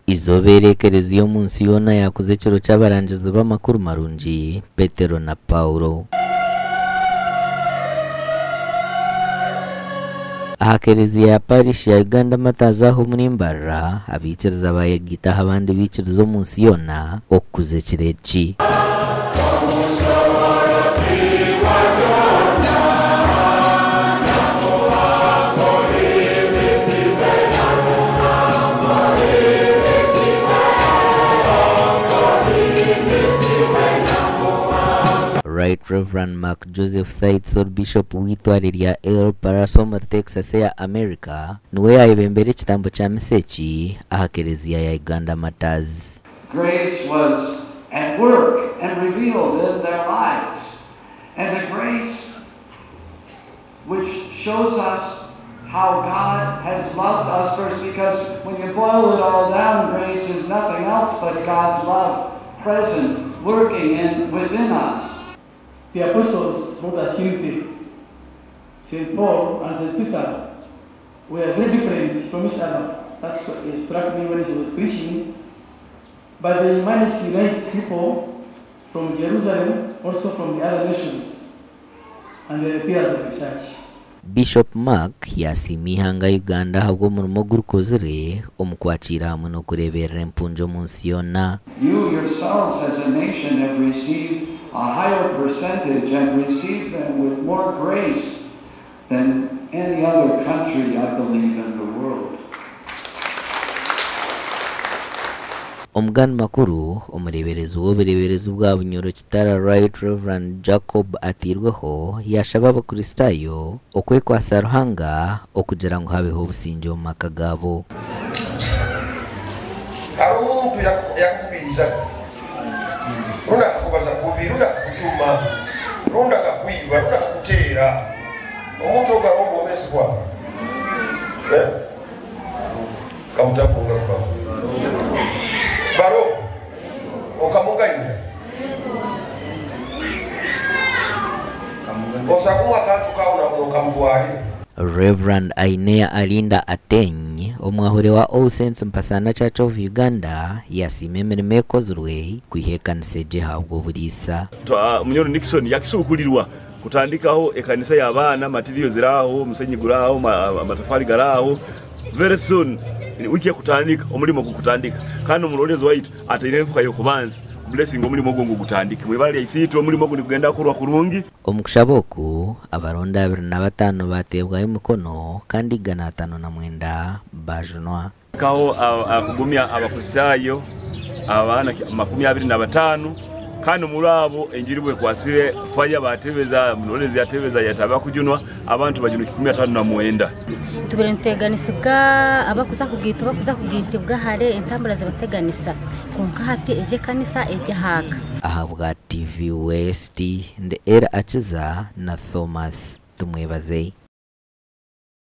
Izooba eri ekereziya omu nsi yoona yaakuza ekiro ky'abarangizi b'amakuru marungi Petero na Paulo. Aha kereziya ya Parish ya Uganda Martyrs aha omuri Mbarara, abaikiriza bayegaita aha bandi baikiriza omu nsi yoona okukuza ekiro eki. Right Rev. Mark Joseph Seitz ori Bishop w'eitware rya El Paraso omuri Texas eya America niwe yayebembera ekitambo kya misa eki aha kereziya ya Uganda Martyrs. Grace was at work and revealed in their lives. And the grace which shows us how God has loved us first, because when you boil it all down, grace is nothing else but God's love present, working in within us. The apostles brought us unity. St. Paul and St. Peter were very different from each other. That's what struck me when he was preaching. But they managed to unite people from Jerusalem, also from the other nations, and the pillars of the church. Bishop Mark yasiima eihanga Uganda ahabw'omurimo ogurikozire omu kwakiira hamwe n'okureeberera empungi omu nsi yoona. You yourselves as a nation have received a higher percentage and received them with more grace than any other country, I believe, in the world. Omugani makuru, omureeberezi w'obureeberezi bwa Bunyoro Kitara Right Rev. Jacob Ateirweho yaashaba Abakristaayo okwekwatsa Ruhanga okugira ngu habeho obusingye omu maka gaabo. Hariho omuntu yakukubiizaga, rundi akakubaza kubi, rundi akakujuma, rundi akakwiba, rundi akakuteera, omuntu ogu aroho omu bwomeezi bwawe? Eh? Kamutakungarukaho. Baroho? Okamuganyira? Osa kumuha akantu kawe nokamutwarira? Rev. Ainea Alinda Ateny, omwahure wa All Saints Mpasana Church of Uganda yasiima emirimo ekozirwe kwiha ekanisa egi ehabwa oburiisa. Munyoro Nixon yakisuukurirwa kutandikaho ekanisa y'abaana, material ziri aho, omusenyi guri aho, amatafari gari aho. Very soon wiiki ekutandika omurimo gukutandika kandi omuroorezi waitu ataireho enfuka y'okubanza kubulesinga omurimo ogwo ngu gutandike. Mwibara rya Isiitwe omurimo ogu nigugenda kukorwa kurungi. Omu kushaba oku, abaronda 25 baateebwayo emikono kandi 509 baajunwa. Kaho kugumya Abakristaayo abaana 25 kandi omuri abo enjiri bwekwatsire fire batebeza, Muroorezi yatebeza yataba kujunwa, abantu bajunwa 59. Tubaire nituteganisibwa abakuza kugaitwa abakuza kugaitibwa hare entambura zibateganisa kwonka hati egi ekanisa eri ahaaka. Ahabwa TV West, ndi Elly Akiza na Thomas Tumwebaze.